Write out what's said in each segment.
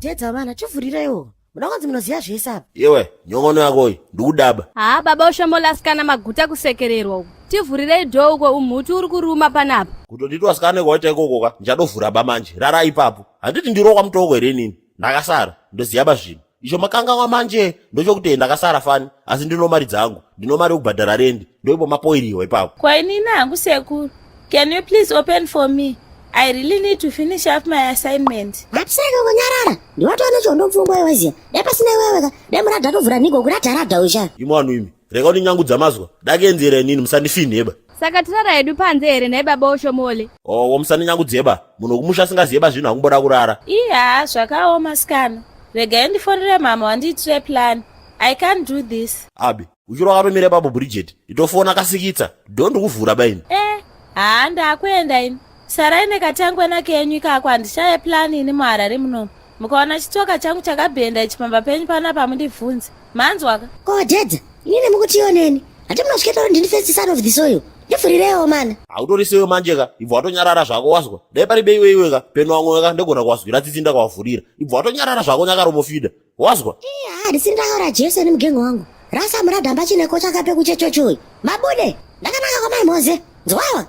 Dedza vana, tivhurireiwo. Muda kwanzi munoziva zvese apa. Iwe, nyongono yako iyi, ndikudaba. Haa baba ushomolasikana maguta kusekererwa uku. Tivhurirei dhoo uko umhutu uri kuruma panapa. Kutonditi wasikana kwaita ikoko ka, ndichadovhura ba manje. Rara ipapo. Handiti ndiro kwamutoko here inini? Ndakasara, ndoziva ba zvinhu. Icho makanganwa manje ndochokuti ndakasara fani, asi ndino mari dzangu. Ndino mari yekubhadhara rendi. Ndoipo mapoiriwa ipapo. Kwainini hangu sekuru. Can you please open for me? I really need to finish up my assignment. Hatiseke kunyarara. Ndiwatova nechondo mupfungwa iwe ziya. Dai pasina iwewe ka. Dai muradha tovhura nhigo kuradha radha usha. Imi vanhu imi, rega kundinyangudza mazwa. Dakenzera inini musandifinheba. Saka tirara hedu panze here nhai baba Oshomole? Owo musandinyangudze-ba. Munhu wekumusha asingazive zvinhu hakumboda kurara. Iya, zvakaoma sikana. Regai ndifonere mama wandiitire plan. I can't do this. Abi, uchiri wakatomira ipapo Bridget. Itofona kasikitsa. Don't kuvhura ba ini. Eh, haa ndakuenda ini. Sarai nekatangwena kenyu ikako handishaye plan ini muHarare munomu. Mukaona chitsoka changu chakabhenda ichi pamba penyu panapa mundibvunze. Manzwaka? Ko Dedza, inini mukutioneni. Hati munosvika tori ndini first son of the soil. Ndivhurireiwo mana. Hautorisewo manje ka, ibva watonyarara zvako wazwa. Dai pari bei iwe ka, peno wamwe ka ndogona kuwazwira tsitsi ndakawavhurira. Ibva watonyarara zvako nyakaromofida. Wazwa? Iya, handisi ndakaura Jesu nemugengo wangu. Rasa muradhamba chine kocha kape kuchechochoi. Mabude, ndakanaka kwamai Moze. Nzwawa.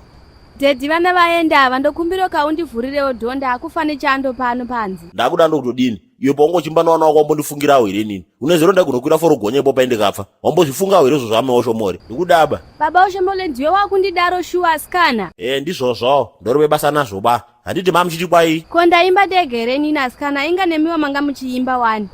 Daddy vana vaenda ava ndokumbira kaundivhurirewo dhoo ndakufa nechando pano panze. Ndakuda ndokutodini? Iwe paungochimba nowana wako wambondifungirawo here inini? Une zero ndagonokwira forogonya ipo painde kapfa. Wambozvifungawo here izvozvo amai Oshomore? Ndikudaba. Baba Oshomole ndiwe wakundidaro shuwa asikana. Eh ndizvozvo. Ndorove basa nazvo ba. Handiti mamuchiti kwai? Ko ndaimba ndega here inini asikana inga nemiwo manga muchiimba wani.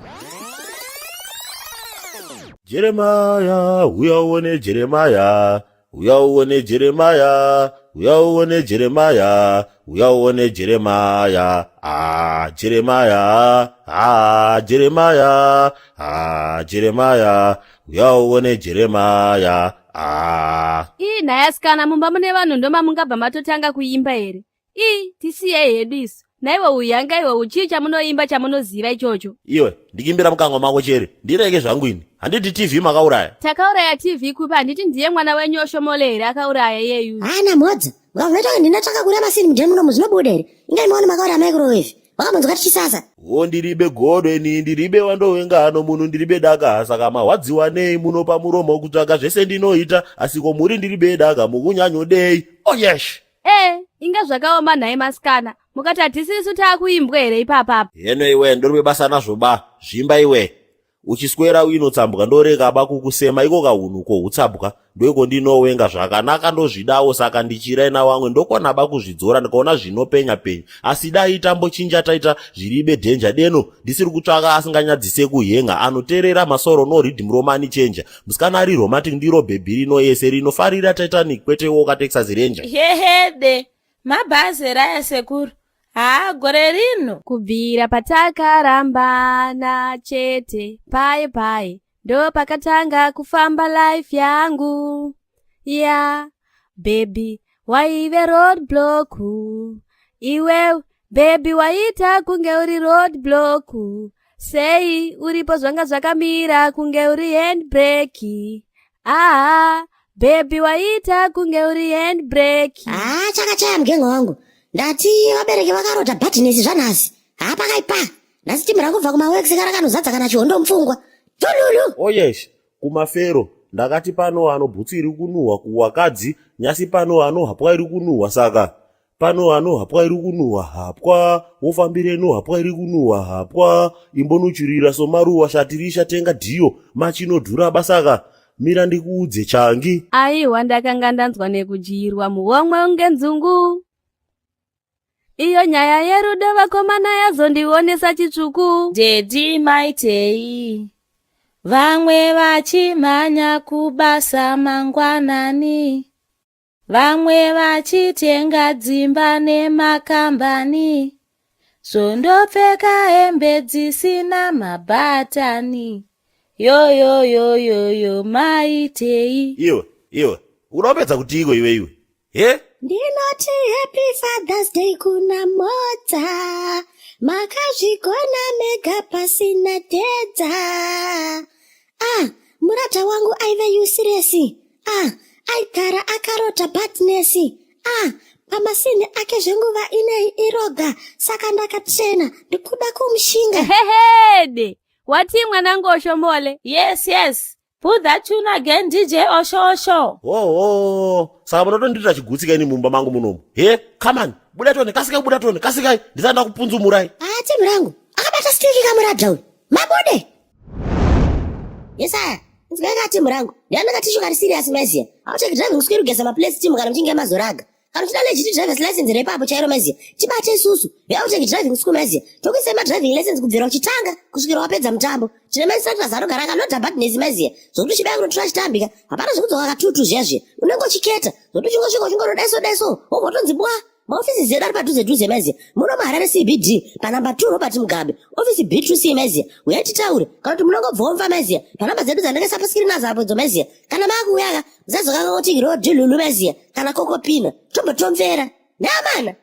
Jeremaya, huya uone Jeremaya, huya uone Jeremaya, huya uone Jeremaya, huya uone Jeremaya, ah Jeremaya, ah Jeremaya, ah Jeremaya, huya uone Jeremaya, ah. Ii nhai asikana mumba mune vanhu ndomamungabva matotanga kuimba here? Ii tisiyei hedu isu. Naiwe uyanga iwe uchii chamunoimba chamunoziva ichocho? Iwe, ndikimbira mukanwa mako chere, ndireke zvangu ini. Handiti TV makauraya? Takauraya TV kupi handiti ndiye mwana wenyu Oshomole here akauraya iyeyu? Haana mhodza. Mukazoita kuti ndinotsvaka kureva masini mudheni munomu zvinobuda here? Inga imaona makauraya microwave. Wakambonzwa tichisasa. Wo ndiribe godo ini ndiribe wandowengano munhu ndiribe daka saka mahwadziwa nei muno pamuromo kutsvaga zvese ndinoita asi ko muri ndiribe daka mukunyanyodei. Oh yes. Eh, inga zvakaoma nhai masikana. Mukati hatisisu taakuimbwa here ipapapa? Heno iwe ndoribe basa nazvo ba zvimba iwe. Uchiswera uinotsambwa ndorega ba kukusema iko kahunhu kohutsabwa ndoiko ndinowenga zvakanaka ndozvidawo saka ndichiraina wamwe ndokona ba kuzvidzora ndikaona zvinopenya penya asi dai tambochinja taita zviribe dhenja deno ndisiri kutsvaka asinganyadzise kuhenga anoterera masoro no riddim romani chenja musikana ari romantic ndiro bhebhi rino ese rinofarira titanic kwete woka texas ranger Hehede, mabhazi here aya sekuru? Haa gore rino. Kubvira patakarambana chete paye paye ndo pakatanga kufamba life yangu ya baby waive roadblock iwewe baby waita kunge uri roadblock sei uripo zvanga zvakamira kunge uri handbrake ah baby waita kunge uri handbrake Haa chakachaya mugengo wangu. Ndati vabereki vakarota badness zvanhasi. Haa pakaipa. Nhasi timu rakubva kumaworks karakanozadza kana chihondo mupfungwa. Tululu. Oh yes, kumafero ndakati pano ano bhutsu iri kunuhwa kuwakadzi nyasi pano ano hapwa iri kunuhwa saka pano ano hapwa iri kunuhwa hapwa wofambireno hapwa iri kunuhwa hapwa imbonuchurira somaruwa shatirisha tenga dhiyo machinodhura basaka mira ndikuudze changi Aiwa ndakanga ndanzwa nekudyirwa muhomwe unge nzungu. Iyo nyaya yerudo vakomana yazondionesa chitsvuku. Daddy maitei. Vamwe vachimhanya kubasa mangwanani. Vamwe vachitenga dzimba nemakambani. Zvondopfeka hembe dzisina mabhatani. Yoyoyoyoyo maitei. Iwe iwe unopedza kutiiko iwe iwe he Ndinoti happy Father's Day kuna Mota. Makazvigona mega pasina dedza. Ah, murata wangu aive useless. Ah, aigara akarota badness. Ah, Pamasini ake zvenguva inei iroga saka ndakachena ndikuda kumushinga. Hehede watii mwanangu Oshomole? Yes, yes. Put that tune again, DJ Osho Osho. Oho, saka munotondiitira chigutsi kaini mumba mangu munomu. He, come on, buda tone, kasikai buda tone, kasikai, ndisati ndakupunzumurai. Ah, timu rangu akabata stiki kamuradha uyu. Mabude. Yesaya, inzwai ka timu rangu. Ndiani ndakatishu kari serious maiziya. Aucheki driving school kugeza maplace timu kana muchinge mazoraga. Kana uchida legit driver's license repapo chairo maiziya. Tibate isusu. Aucheki driving school maiziya. Tokuisai ma driving license kubvira uchitanga kusvikira wapedza mutambo. Tine ma instructors anogara akanoda badness maiziya. Zvokuti uchibaya kunotora chitambika. Hapana zvekudzoka katutu zviya zviya. Unenge uchiketa. Zvokuti uchingosvika uchingorodaiso daiso. Wobva watonzi bwa. Maofisi edu ari padhuze dhuze maiziya. Muno muHarare CBD panamba 2 Robert Mugabe. Ofisi B2C maiziya. Uyai titaure. Kana kuti munongobvomva maiziya. Panamba dzedu dzandakaisa paskirini nadzo apo idzo maiziya. Kana maakuuya ka musazokanganwa kuti rodhilulu maiziya kana kokopina. Tombotomvera. Neamana.